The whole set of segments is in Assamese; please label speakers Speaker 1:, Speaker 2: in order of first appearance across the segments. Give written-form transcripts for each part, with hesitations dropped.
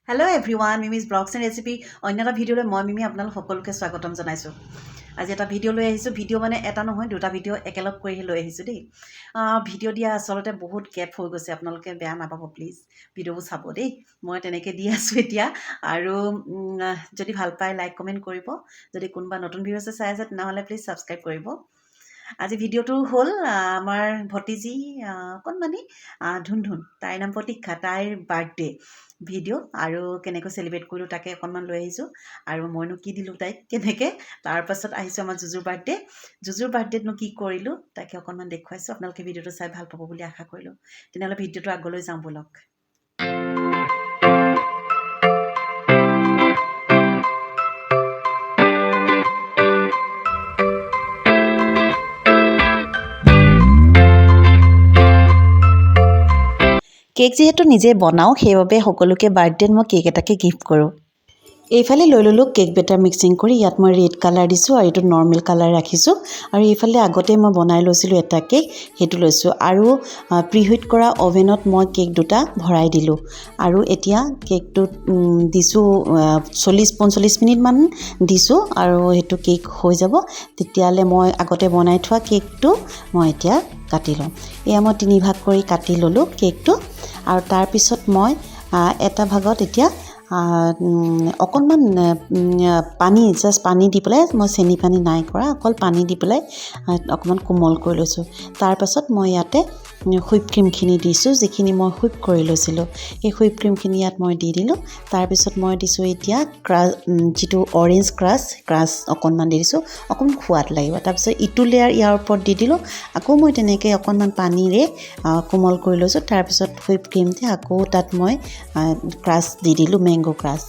Speaker 1: Hello everyone, Mimi's Vlogs and Recipe অন্য এটা ভিডিঅ'লৈ মই মিমি আপোনালোক সকলোকে স্বাগতম জনাইছোঁ। আজি এটা ভিডিঅ' লৈ আহিছোঁ। ভিডিঅ' মানে এটা নহয়, দুটা ভিডিঅ' একেলগ কৰি লৈ আহিছোঁ দেই। ভিডিঅ' দিয়া আচলতে বহুত গেপ হৈ গৈছে, আপোনালোকে বেয়া নাপাব প্লিজ। ভিডিঅ'বোৰ চাব দেই, মই তেনেকৈ দি আছোঁ এতিয়া। আৰু যদি ভাল পায় লাইক কমেণ্ট কৰিব। যদি কোনোবা নতুন ভিডিঅ' চাই আছে, তেনেহ'লে প্লিজ ছাবস্ক্ৰাইব কৰিব। আজি ভিডিঅ'টো হ'ল আমাৰ ভতিজী অকণমানি ধুন ধুন, তাইৰ নাম প্ৰতীক্ষা, তাইৰ বাৰ্থডে ভিডিঅ' আৰু কেনেকৈ চেলিব্ৰেট কৰিলোঁ তাকে অকণমান লৈ আহিছোঁ আৰু মইনো কি দিলোঁ তাইক কেনেকৈ। তাৰপাছত আহিছোঁ আমাৰ জুজুৰ বাৰ্থডে। জুজুৰ বাৰ্থডেতনো কি কৰিলোঁ তাকে অকণমান দেখুৱাইছোঁ। আপোনালোকে ভিডিঅ'টো চাই ভাল পাব বুলি আশা কৰিলোঁ। তেনেহ'লে ভিডিঅ'টো আগলৈ যাওঁ ব'লক। কেক যিহেতু নিজে বনাওঁ, সেইবাবে সকলোকে বাৰ্থডেত মই কেক এটাকে গিফ্ট কৰোঁ। এইফালে লৈ ল'লোঁ কেক বেটাৰ মিক্সিং কৰি। ইয়াত মই ৰেড কালাৰ দিছোঁ আৰু এইটো নৰ্মেল কালাৰ ৰাখিছোঁ। আৰু এইফালে আগতে মই বনাই লৈছিলোঁ এটা কেক, সেইটো লৈছোঁ আৰু প্ৰিহিট কৰা অ'ভেনত মই কেক দুটা ভৰাই দিলোঁ। আৰু এতিয়া কেকটোত দিছোঁ 40-45 মিনিটমান দিছোঁ আৰু সেইটো কেক হৈ যাব। তেতিয়ালৈ মই আগতে বনাই থোৱা কেকটো মই এতিয়া কাটি লওঁ। এয়া মই তিনিভাগ কৰি কাটি ল'লোঁ কেকটো। আৰু তাৰপিছত মই এটা ভাগত এতিয়া অকণমান পানী, জাষ্ট পানী দি পেলাই, মই চেনি পানী নাই কৰা, অকল পানী দি পেলাই অকণমান কোমল কৰি লৈছোঁ। তাৰপাছত মই ইয়াতে হুইপ ক্ৰীমখিনি দিছোঁ, যিখিনি মই হুইপ কৰি লৈছিলোঁ, সেই হুইপ ক্ৰীমখিনি ইয়াত মই দি দিলোঁ। তাৰপিছত মই দিছোঁ এতিয়া যিটো অৰেঞ্জ ক্ৰাছ অকণমান দি দিছোঁ, অকণমান সোৱাদ লাগিব। তাৰপিছত ইটো লেয়াৰ ইয়াৰ ওপৰত দি দিলোঁ। আকৌ মই তেনেকৈ অকণমান পানীৰে কোমল কৰি লৈছোঁ। তাৰপিছত হুইপ ক্ৰীম দি আকৌ তাত মই ক্ৰাছ দি দিলোঁ, mango crush,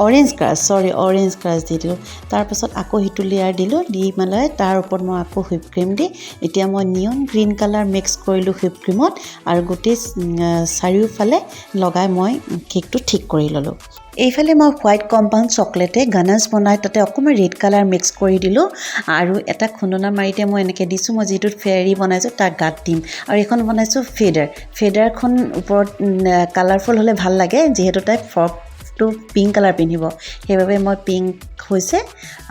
Speaker 1: orange crush, sorry, orange crush দি দিলোঁ। তাৰপাছত আকৌ সিটো লেয়াৰ দিলোঁ, দি পেলাই তাৰ ওপৰত মই আকৌ হুইপ ক্ৰীম দি এতিয়া মই নিয়ন গ্ৰীণ কালাৰ মিক্স কৰিলোঁ হুইপ ক্ৰীমত আৰু গোটেই চাৰিওফালে লগাই মই কেকটো ঠিক কৰি ল'লোঁ। এইফালে মই হোৱাইট কম্পাউণ্ড চকলেটে গানাছ বনাই তাতে অকণমান ৰেড কালাৰ মিক্স কৰি দিলোঁ আৰু এটা খুন্দনা মাৰিতে মই এনেকৈ দিছোঁ। মই যিটো ফেৰী বনাইছোঁ তাক গাত দিম আৰু এইখন বনাইছোঁ ফেডাৰ। ফেডাৰখন ওপৰত কালাৰফুল হ'লে ভাল লাগে, যিহেতু তাই ফ্ৰকটো পিংক কালাৰ পিন্ধিব, সেইবাবে মই পিংক হৈছে।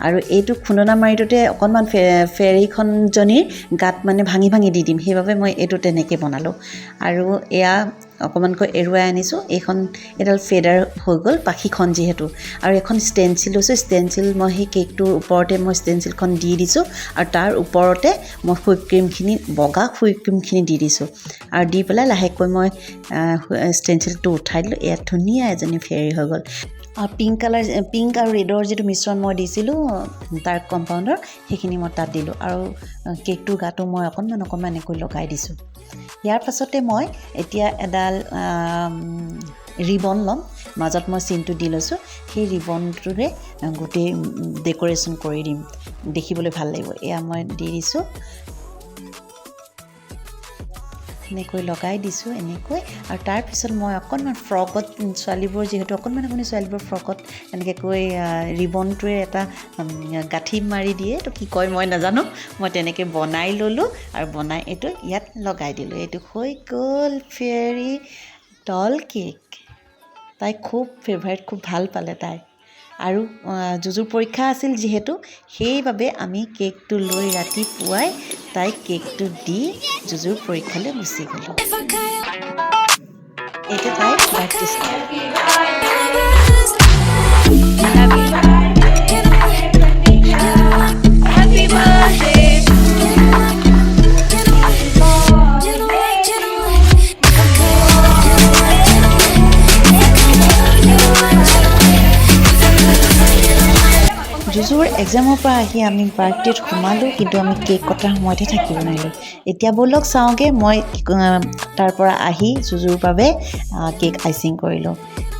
Speaker 1: আৰু এইটো খুন্দনা মাৰিটোতে অকণমান ফেৰীখনজনীৰ গাত মানে ভাঙি ভাঙি দি দিম, সেইবাবে মই এইটো তেনেকৈ বনালোঁ। আৰু এয়া অকণমানকৈ এৰুৱাই আনিছোঁ। এইখন এডাল ফেডাৰ হৈ গ'ল পাখিখন যিহেতু। আৰু এখন ষ্টেনচিল লৈছোঁ। ষ্টেনচিল মই সেই কেকটোৰ ওপৰতে মই ষ্টেনচিলখন দি দিছোঁ আৰু তাৰ ওপৰতে মই হুইপ ক্ৰীমখিনি, বগা হুইপ ক্ৰীমখিনি দি দিছোঁ আৰু দি পেলাই লাহেকৈ মই ষ্টেনচিলটো উঠাই দিলোঁ। ইয়াত ধুনীয়া এজনী ফেৰী হৈ গ'ল। আৰু পিংক কালাৰ, পিংক আৰু ৰেডৰ যিটো মিশ্ৰণ মই দিছিলোঁ তাৰ কম্পাউণ্ডৰ, সেইখিনি মই তাত দিলোঁ আৰু কেকটোৰ গাটো মই অকণমান অকণমান এনেকৈ লগাই দিছোঁ। ইয়াৰ পাছতে মই এতিয়া এডাল ৰিবন ল'ম। মাজত মই চিনটো দি লৈছোঁ। সেই ৰিবনটোৰে গোটেই ডেক'ৰেশ্যন কৰি দিম, দেখিবলৈ ভাল লাগিব। এয়া মই দি দিছোঁ, এনেকৈ লগাই দিছোঁ এনেকৈ। আৰু তাৰপিছত মই অকণমান ফ্ৰকত, ছোৱালীবোৰ যিহেতু অকণমান অকণমান ছোৱালীবোৰ ফ্ৰকত এনেকৈ কৈ ৰিবনটোৱে এটা গাঁঠি মাৰি দিয়ে, এইটো কি কয় মই নাজানো, মই তেনেকৈ বনাই ল'লোঁ আৰু বনাই এইটো ইয়াত লগাই দিলোঁ। এইটো হৈ গ'ল ফেৰী ডল কেক। তাই খুব ফেভাৰিট, খুব ভাল পালে তাই। আৰু জুজুৰ পৰীক্ষা আছিল যিহেতু, সেইবাবে আমি কেকটো লৈ ৰাতিপুৱাই তাইক কেকটো দি জুজুৰ পৰীক্ষালৈ গুচি গ'লোঁ। এতিয়া তাই বাৰ্থডে।
Speaker 2: Happy birthday.
Speaker 1: জুজুৰ এক্সামৰ পৰা আহি আমি বাৰ্থডেত সোমালোঁ, কিন্তু আমি কেক কটাৰ সময়তহে থাকিব নোৱাৰিলোঁ। এতিয়া ব'লক চাওঁগৈ। মই তাৰ পৰা আহি জুজুৰ বাবে কেক আইচিং কৰিলোঁ।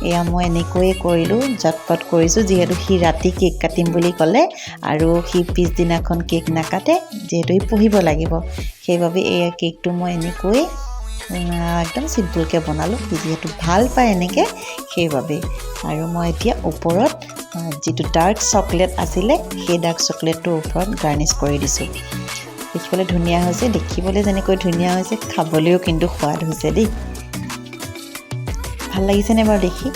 Speaker 1: এয়া মই এনেকৈয়ে কৰিলোঁ, ঝটপট কৰিছোঁ, যিহেতু সি ৰাতি কেক কাটিম বুলি ক'লে আৰু সি পিছদিনাখন কেক নাকাটে, যিহেতু সি পঢ়িব লাগিব। সেইবাবে এয়া কেকটো মই এনেকৈয়ে একদম চিম্পুলকৈ বনালোঁ। সি যিহেতু ভাল পায় এনেকৈ, সেইবাবে। আৰু মই এতিয়া ওপৰত যিটো ডাৰ্ক চকলেট আছিলে, সেই ডাৰ্ক চকলেটটোৰ ওপৰত গাৰ্নিছ কৰি দিছোঁ। দেখিবলৈ ধুনীয়া হৈছে। দেখিবলৈ যেনেকৈ ধুনীয়া হৈছে, খাবলৈও কিন্তু সোৱাদ হৈছে দেই। ভাল লাগিছেনে বাৰু দেখি?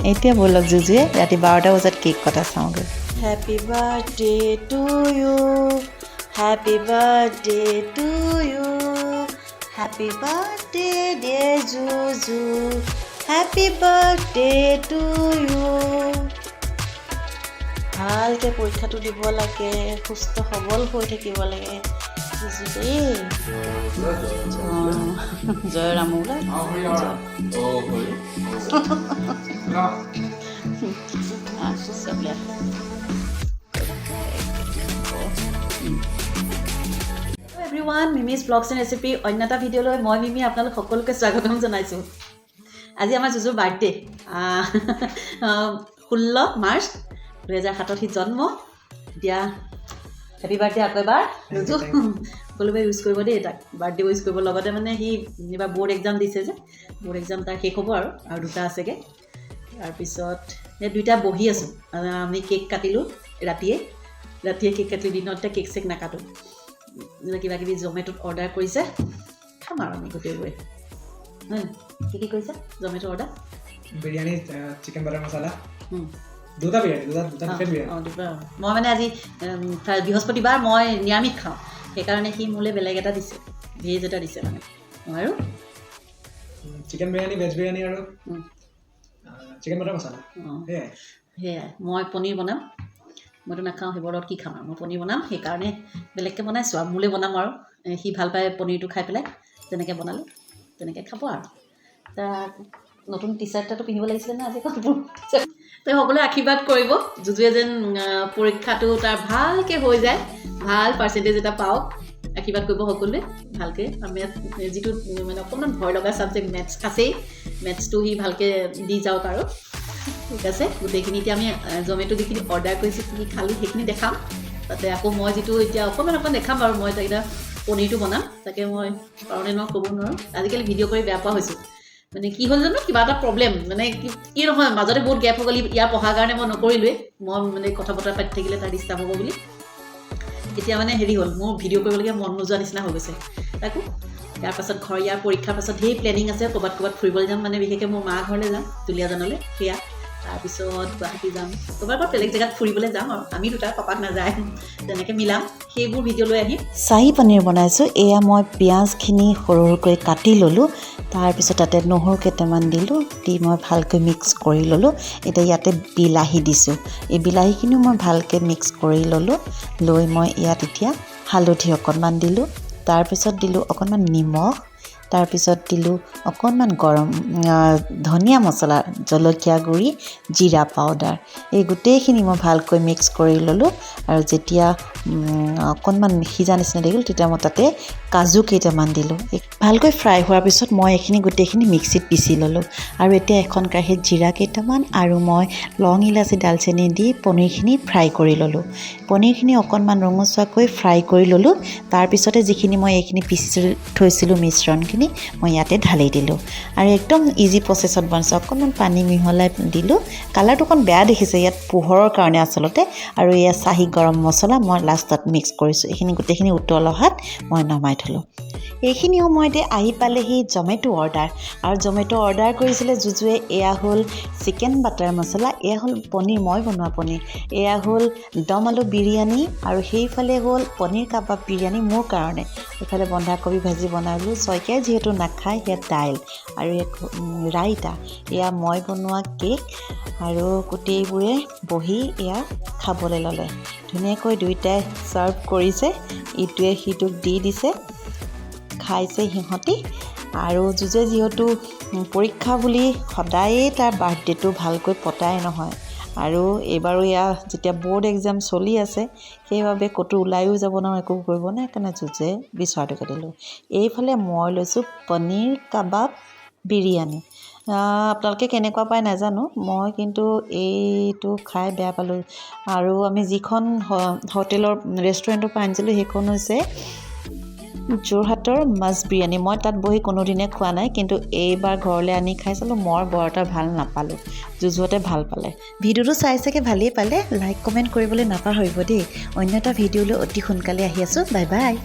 Speaker 1: এতিয়া ব'লক জুজুৱে ৰাতি 12টা বজাত কেক কটা চাওঁগৈ। Happy birthday to you, happy birthday to you, happy birthday dear Juju, happy birthday to you. ভালকৈ পৰীক্ষাটো দিব লাগে, সুস্থ সবল হৈ থাকিব লাগে জুজু দেই। অঁ, জয় ৰাম বোলে জয়। Ah, så bliver. Everyone, Mimi's blogs and recipe অন্য এটা ভিডিঅ'লৈ মই মিমি আপোনালোক সকলোকে স্বাগতম জনাইছোঁ। আজি আমাৰ জুজুৰ বাৰ্থডে, 16 মাৰ্চ 2007ত সি জন্ম। এতিয়া হেপী বাৰ্থডে আকৌ এবাৰ জুজু। সকলোৱে উইচ কৰিব দেই তাক, বাৰ্থডে উইচ কৰিব। লগতে মানে সি এইবাৰ ব'ৰ্ড এক্সাম দিছে যে, ব'ৰ্ড এক্সাম তাৰ শেষ হ'ব আৰু আৰু দুটা আছেগৈ। তাৰপিছত এই দুইটা বহি আছোঁ। আমি কেক কাটিলোঁ ৰাতিয়ে, ৰাতিয়ে কেক কাটিলোঁ। দিনত এতিয়া কেক চেক নাকাটোঁ। কিবা কিবি জমেট'ত অৰ্ডাৰ কৰিছে, খাম আৰু আমি গোটেইবোৰে। হয়, কি কি কৰিছা জমেট' অৰ্ডাৰ?
Speaker 3: বিৰিয়ানী, চিকেন বাটাৰ মছলা, দুটা বিৰিয়ানী, দুটা দুটা ডিফাৰেণ্ট বিৰিয়ানী।
Speaker 1: অঁ, দুটা। মই মানে আজি বৃহস্পতিবাৰ, মই নিৰামিষ খাওঁ, সেইকাৰণে সি মোলৈ বেলেগ এটা দিছে, ভেজ এটা দিছে মানে আৰু
Speaker 3: চিকেন বিৰিয়ানী, ভেজ বিৰিয়ানী আৰু চিকেন বাটাৰ মছলা। সেয়াই।
Speaker 1: সেয়াই। মই পনীৰ বনাম। মইতো নাখাওঁ, সেইবোৰৰ লগত কি খাম আৰু। মই পনীৰ বনাম, সেইকাৰণে বেলেগকৈ বনাইছোঁ আৰু মোলৈ বনাম আৰু সি ভাল পায় পনীৰটো খাই পেলাই, যেনেকৈ বনালে তেনেকৈ খাব। আৰু তাক নতুন টি চাৰ্ট এটাটো পিন্ধিব লাগিছিলে ন আজি। তো সকলোৱে আশীৰ্বাদ কৰিব, জুজুৱে যেন পৰীক্ষাটো তাৰ ভালকৈ হৈ যায়, ভাল পাৰ্চেণ্টেজ এটা পাওক। আশীৰ্বাদ কৰিব সকলোৱে ভালকৈ। আৰু মেথ যিটো মানে অকণমান ভয় লগা ছাবজেক্ট মেথছ আছেই, মেথছটো সি ভালকৈ দি যাওক আৰু। ঠিক আছে, গোটেইখিনি এতিয়া আমি জমেট' যিখিনি অৰ্ডাৰ কৰিছোঁ, কি কি খালোঁ সেইখিনি দেখাম তাতে। আকৌ মই যিটো এতিয়া অকণমান অকণমান দেখাম বাৰু। মই এতিয়া পনীৰটো বনাম, তাকে মই পাৰোঁনে নোৱাৰোঁ ক'ব নোৱাৰোঁ। আজিকালি ভিডিঅ' কৰি বেয়া পোৱা হৈছোঁ। মানে কি হ'ল জানো, কিবা এটা প্ৰব্লেম, মানে কি কি নহয়, মাজতে বহুত গেপ হৈ গ'ল। ইয়াৰ পঢ়াৰ কাৰণে মই নকৰিলোৱেই। মই মানে কথা বতৰা পাতি থাকিলে তাৰ ডিষ্টাৰ্ব হ'ব বুলি। এতিয়া মানে হেৰি হ'ল, মোৰ ভিডিঅ' কৰিবলগীয়া মন নোযোৱা নিচিনা হৈ গৈছে। তাকো ইয়াৰ পাছত ঘৰ, ইয়াৰ পৰীক্ষাৰ পাছত ধেৰ প্লেনিং আছে, ক'ৰবাত ক'ৰবাত ফুৰিবলৈ যাম। মানে বিশেষকৈ মোৰ মা ঘৰলৈ যাম, দুলীয়াজানলৈ সেয়া। তাৰপিছত গুৱাহাটী যাম, ক'ৰবাত ক'ৰবাত বেলেগ জেগাত ফুৰিবলৈ যাম আৰু আমি দুটা, পাপাক নাযায়, তেনেকৈ মিলাম। সেইবোৰ ভিডিঅ' লৈ আহিম।
Speaker 4: চাহী পনীৰ বনাইছোঁ। এয়া মই পিঁয়াজখিনি সৰু সৰুকৈ কাটি ল'লোঁ। তাৰপিছত তাতে নহৰু কেইটামান দিলোঁ, দি মই ভালকৈ মিক্স কৰি ল'লোঁ। এতিয়া ইয়াতে বিলাহী দিছোঁ। এই বিলাহীখিনিও মই ভালকৈ মিক্স কৰি ল'লোঁ। লৈ মই ইয়াত এতিয়া হালধি অকণমান দিলোঁ, তাৰপিছত দিলোঁ অকণমান নিমখ, তাৰপিছত দিলোঁ অকণমান গৰম ধনিয়া মছলা, জলকীয়া গুড়ি, জিৰা পাউডাৰ। এই গোটেইখিনি মই ভালকৈ মিক্স কৰি ল'লোঁ আৰু যেতিয়া অকণমান সিজা নিচিনা দেখিলোঁ, তেতিয়া মই তাতে কাজু কেইটামান দিলোঁ। ভালকৈ ফ্ৰাই হোৱাৰ পিছত মই এইখিনি গোটেইখিনি মিক্সিত পিচি ল'লোঁ। আৰু এতিয়া এখন কেৰাহীত জিৰা কেইটামান আৰু মই লং, ইলাচি, ডালচেনি দি পনীৰখিনি ফ্ৰাই কৰি ল'লোঁ। পনীৰখিনি অকণমান ৰঙচুৱাকৈ ফ্ৰাই কৰি ল'লোঁ। তাৰপিছতে যিখিনি মই এইখিনি পিচি থৈছিলোঁ মিশ্ৰণখিনি, মই ইয়াতে ঢালি দিলোঁ। আৰু একদম ইজি প্ৰচেছত বনাইছোঁ। অকণমান পানী মিহলাই দিলোঁ। কালাৰটো অকণ বেয়া দেখিছে ইয়াত পোহৰৰ কাৰণে আচলতে। আৰু এয়া চাহী গৰম মছলা মই লাষ্টত মিক্স কৰিছোঁ। এইখিনি গোটেইখিনি উতল অহাত মই নমাই থ'লোঁ। এইখিনি সময়তে আহি পালেহি জমেট' অৰ্ডাৰ। আৰু জমেট' অৰ্ডাৰ কৰিছিলে জুজুৱে। এয়া হ'ল চিকেন বাটাৰ মছলা, এয়া হ'ল পনীৰ, মই বনোৱা পনীৰ, এয়া হ'ল দম আলু বিৰিয়ানী আৰু সেইফালে হ'ল পনীৰ কাবাব বিৰিয়ানী মোৰ কাৰণে। এইফালে বন্ধাকবি ভাজি বনালোঁ, শইকীয়াই যিহেতু নাখায়। সেয়া দাইল আৰু ৰাইতা। এয়া মই বনোৱা কেক। আৰু গোটেইবোৰে বহি এয়া খাবলৈ ল'লে। ধুনীয়াকৈ দুয়োটাই ছাৰ্ভ কৰিছে, ইটোৱে সিটোক দি দিছে, খাইছে সিহঁতি। আৰু জুজে যিহেতু পৰীক্ষা বুলি সদায়েই তাৰ বাৰ্থডেটো ভালকৈ পতাই নহয়। আৰু এইবাৰো এয়া যেতিয়া ব'ৰ্ড এক্সাম চলি আছে, সেইবাবে ক'তো ওলায়ো যাব নোৱাৰোঁ, একো কৰিব নাই, সেইকাৰণে জুজে বিচৰাটোকে দিলোঁ। এইফালে মই লৈছোঁ পনীৰ কাবাব বিৰিয়ানী। আপোনালোকে কেনেকুৱা পায় নাজানো, মই কিন্তু এইটো খাই বেয়া পালোঁ। আৰু আমি যিখন হোটেলৰ ৰেষ্টুৰেণ্টৰ পৰা আনিছিলোঁ, সেইখন হৈছে যোৰহাটৰ মাছ বিৰিয়ানী। মই তাত বহি কোনোদিনে খোৱা নাই, কিন্তু এইবাৰ ঘৰলৈ আনি খাই চালোঁ, মই বৰ এটা ভাল নাপালোঁ। জুজুহঁতে ভাল পালে।
Speaker 1: ভিডিঅ'টো চাই চাগে ভালেই পালে। লাইক, কমেণ্ট কৰিবলৈ নাপাহৰিব দেই। অন্য এটা ভিডিঅ'লৈ অতি সোনকালে আহি আছোঁ। Bye bye.